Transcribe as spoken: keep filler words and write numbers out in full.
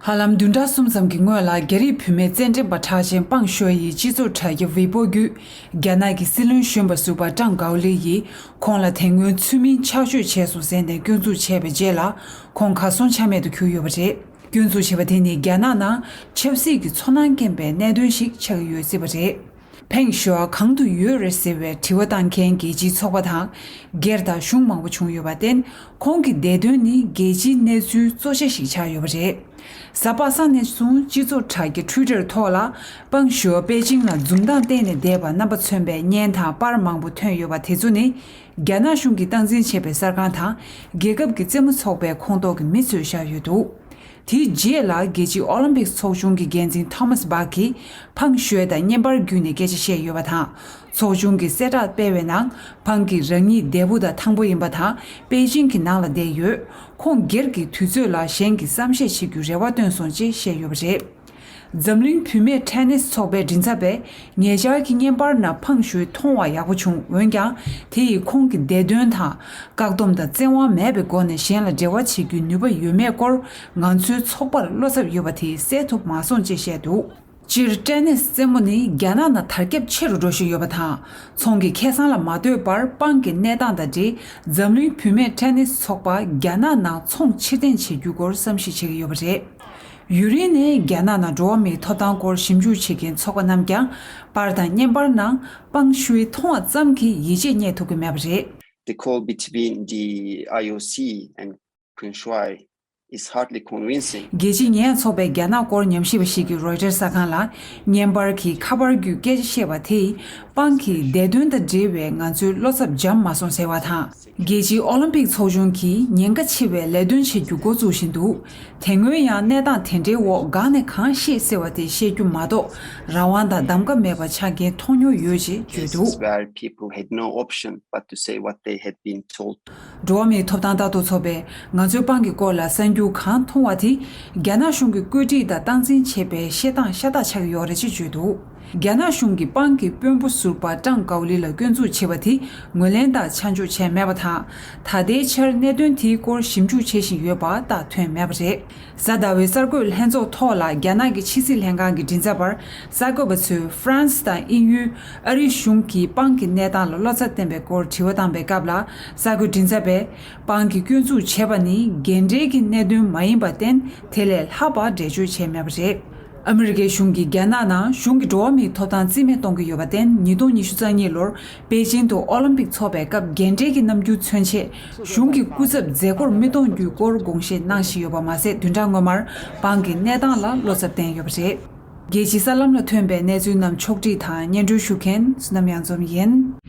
ཧ་ལམ་བདུན་ཕྲག་གསུམ་ཙམ་གྱི་སྔོན་ལ་རྒྱ་རིགས་བུད་མེད་རྩེད་འགྲན་པ་གྲགས་ཅན་པང་ཞོ་ཡི་སྤྱི་ཚོགས་དྲ་རྒྱ་ཝེ་པོ་བརྒྱུད། རྒྱ་ནག་གི་སྲིད་བློན་གཞོན་པ་ཟུར་པ་ཀྲང་གའོ་ལི་ཡིས་ཁོང་ལ་དེ་སྔོན་ཚུལ་མིན་ཆགས་སྤྱོད་བྱས་སོང་ཟེར་ནས་སྐྱོན་འཛུགས་བྱས་པའི་རྗེས་ལ། ཁོང་གར་སོང་ཆ་མེད་དུ་གྱུར་ཡོད་པ་རེད། སྐྱོན་འཛུགས་བྱས་པ་དེ་ནི་རྒྱ་ནག་ནང་ཆབ་སྲིད་ཀྱི་ཚོར་སྣང་སྐྱེན་པའི་གནད་དོན་ཞིག་ཆགས་ཀྱི་ཡོད་སྲིད་པ་རེད། ཕེང་ཞོ་གང་དུ་ཡོད་རེད་ཟེར་བའི་དྲི་བ་བཏང་མཁན་རྒྱལ་སྤྱིའི་ཚོགས་པ་དང་སྒེར་དང་གཞུང་མང་པོ་བྱུང་ཡོད་པར་བརྟེན། ཁོང་གི་བསྡད་དོན་ནི་རྒྱལ་སྤྱིའི་གནས་ཚུལ་གཙོ་ཆེ་ཞིག་ཆགས་ཡོད་པ་རེད། གཟའ་པ་སངས་ནས་བཟུང་སྤྱི་ཚོགས་དྲ་རྒྱ་ཊུའི་ཊར་ཐོག་ལ་པང་ཞོ་པེ་ཅིང་ལ་འཛུམ་མདངས་བསྟན་ནས་བསྡད་པ་རྣམ་པ་མཚོན་པའི་བརྙན་དང་པར་མང་པོ་ཐོན་ཡོད་པ་དེ་ཚོ་ནི། རྒྱ་ནག་གཞུང་གིས་སྟངས་འཛིན་བྱས་པའི་གསར་ཁང་དང་རྒྱལ་ཁབ་ཀྱི་རྩེད་མོ་ཚོགས་པའི་ཁོངས་གཏོགས་ཀྱི་མི་ཚོས་བཞག་ཡོད་འདུག་དེའི་རྗེས་ལ་རྒྱལ་སྤྱིའི་ཨོ་ལིམ་པིག་ཚོགས་ཆུང་གི་འགན་འཛིན་ཐོ་མཱས་སྦག་གིས་ཕང་ཞོས་དང་བརྙན་པར་བརྒྱུད་ནས་སྐད་ཆ་བཤད་ཡོད་པ་དང་། ཚོགས་ཆུང་གིས་གསལ་བསྒྲགས་སྤེལ་བའི་ནང་། ཕང་གིས་རང་ཉིད་བདེ་པོ་དང་ཐང་པོ་ཡིན་པ་དང་པེ་ཅིང་གི་ནང་ལ་བསྡད་ཡོད། ཁོང་སྒེར་གྱི་དུས་ཚོད་ལ་གཞན་གྱི་བསམ་ཤེས་བྱེད་རྒྱུའི་རེ་བ་བཏོན་སོང་ཅེས་བཤད་ཡོད་པ་རེད། འཛམ་གླིང་བུད་མེད་ཊེ་ནིས་ཚོགས་པའི་མགྲིན་ཚབ་པས་ཉེ་ཆར་གྱི་བརྙན་པར་ནང་ཕང་ཞོས་མཐོང་བ་ཡག་པོ་བྱུང་། འོན་ཀྱང་དེ་ཡིས་ཁོང་གི་བསྡད་དོན་དང་བཀག་སྡོམ་དང་བཙན་དབང་མེད་པའི་སྒོ་ནས་གཞན་ལ་འབྲེལ་བ་བྱེད་རྒྱུའི་ནུས་པ་ཡོད་མེད་སྐོར་ང་ཚོའི་ཚོགས་པར་བློ་འཚབ་ཡོད་པ་དེ་སེལ་ཐུབ་མ་སོང་ཅེས་བཤད་འདུག་སྤྱིར་ཊེ་ནིས་རྩེད་མོ་ནི་རྒྱ་ནག་ནང་དར་ཁྱབ་ཆེ་རུ་འགྲོ་བཞིན་ཡོད་པ་དང་། ཚོང་གི་ཁེ་བཟང་ལ་མ་ལྟོས་པར་པང་གི་གནས་སྟངས་དང་འབྲེལ་འཛམ་གླིང་བུད་མེད་ཊེ་ནིས་ཚོགས་པ་རྒྱ་ནག་ནང་ཚོང་ཕྱིར་འཐེན་བྱེད་རྒྱུའི་སྐོར་བསམ་གཞིག་བྱེད་ཀྱི་ཡོད་པ་རེད། ཡུན་རིང་ནས་རྒྱ་ནག་ནང་འགྲོ་བ་མིའི་ཐོབ་ཐང་སྐོར་ཞིབ་འཇུག་བྱེད་མཁན་ཚོགས་པ་རྣམས་ཀྱང་པར་དང་བརྙན་པར་ནང་པང་ཞུའི་མཐོང་བ་ཙམ་གྱིས་ཡིད་ཆེས་རྙེད་ཐུབ་ཀྱི་མེད་པ་རེད། The call between the I O C and Peng Shuai is hardly convincing. རྒྱལ་སྤྱིའི་ཉེས་ཡངས་ཚོགས་པའི་རྒྱ་ནག་སྐོར་ཉམས་ཞིབ་པ་ཞིག་གིས་རོའི་ཊར་གསར་ཁང་ལ་བརྙན་པར་གྱི་ཁ་པར་བརྒྱུད་སྐད་ཆ་བཤད་པ་དེས་པང་གི་བསྡད་དོན་དང་འབྲེལ་བའི་ང་ཚོའི་བློ་འཚབ་འཇམ་མ་སོང་ཟེར་བ་དང་། རྒྱལ་སྤྱིའི་ཨོ་ལིམ་པིག་ཚོགས་ཆུང་གིས་ཉེན་ཁ་ཆེ་བའི་ལས་དོན་བྱེད་རྒྱུ་འགོ་བཙུགས་བཞིན་འདུག་དེ་སྔོན་ཡང་གནས་སྟངས་དེ་འདྲའི་འོག་གང་ནས་གང་བཤད་ཟེར་བ་དེ་བཤད་རྒྱུ་མ་གཏོགས་རང་དབང་དང་གདམ་ག་མེད་པ་ཆགས་མཁན་མཐོང་མྱོང་ཡོད་ཅེས་བརྗོད་འདུག Cases where people had no option but to say what they had been told. འགྲོ་བ་མིའི་ཐོབ་ཐང་ལྟ་རྟོག་ཚོགས་པས་ང་ཚོའི་པང་གི་སྐོར་ལ་གསར་འགྱུར་གང་མཐོང་བ་དེ་རྒྱ་ནག་གཞུང་གིས་བཀོད་སྒྲིག་དང་སྟངས་འཛིན་བྱས་པའི་བཤད་སྟངས་ཤ་སྟག་ཆགས་ཀྱི་ཡོད་རེད་ཅེས་བརྗོད་འདུག་རྒྱ་ནག་གཞུང་གིས་པང་གི་དཔོན་པོ་ཟུར་པ་ཀྲང་ཀའོ་ལི་ལ་སྐྱོན་འཛུགས་བྱས་པ་དེ་ངོས་ལེན་དང་ཆ་འཇོག་བྱས་མེད་པ་དང་། ད་ལྟའི་ཆར་གནད་དོན་དེའི་སྐོར་ཞིབ་འཇུག་བྱེད་བཞིན་ཡོད་པ་རྟགས་ཐོན་མེད་པ་རེད། གཟའ་ཟླ་བའི་གསར་འགོད་ལྷན་ཚོགས་ཐོག་ལ་རྒྱ་ནག་གི་ཕྱི་སྲིད་ལྷན་ཁང་གི་མགྲིན་ཚབ་པར་གསར་འགོད་པ་ཚོས་ཧྥ་རན་སི་དང་དབྱིན་ཡུལ། ཨ་རིའི་གཞུང་གིས་པང་གི་གནས་སྟངས་ལ་བློ་འཚབ་བསྟན་པའི་སྐོར་དྲི་བ་བཏང་པའི་སྐབས་ལ། གསར་འགོད་མགྲིན་ཚབ་པས། པང་གིས་སྐྱོན་འཛུགས་བྱས་པ་ནི་འགན་འཁྲིའི་གནད་དོན་མ་ཡིན་པར་བརྟེན། དེ་ལས་ལྷག་པ་འགྲེལ་བརྗོད་བྱས་མེད་པ་རེད། ཨ་མི་རི་ཀའི་གཞུང་གིས་རྒྱ་ནག་ནང་གཞུང་གི་འགྲོ་བ་མིའི་ཐོབ་ཐང་རྩིས་མེད་གཏོང་གི་ཡོད་པར་བརྟེན། ཉིས་སྟོང་ཉི་ཤུ་རྩ་གཉིས་ལོར་པེ་ཅིང་དུ་ཨོ་ལིམ་པིག་ཚོགས་པའི་སྐབས་འགན་འཁྲིའི་རྣམ་འགྱུར་མཚོན་ཆེད། གཞུང་གི་སྐུ་ཚབ་མཛད་སྒོར་མི་གཏོང་རྒྱུའི་སྐོར་དགོངས་བཞེས་གནང་བཞིན་ཡོད་པ་མ་ཟད། བདུན་ཕྲག་སྔོན་མར་པང་གི་གནས་སྟངས་ལ་བློ་འཚབ་བསྟན་ཡོད་པ་རེད། རྒྱལ་སྤྱིའི་གསར་ལམ་ལ་ཐོན་པའི་གནས་ཚུལ་རྣམས་ཕྱོགས་སྒྲིག་དང་སྙན་སྒྲོན་ཞུ་མཁན་བསོད་ནམས་གཡང་འཛོམས་ཡིན།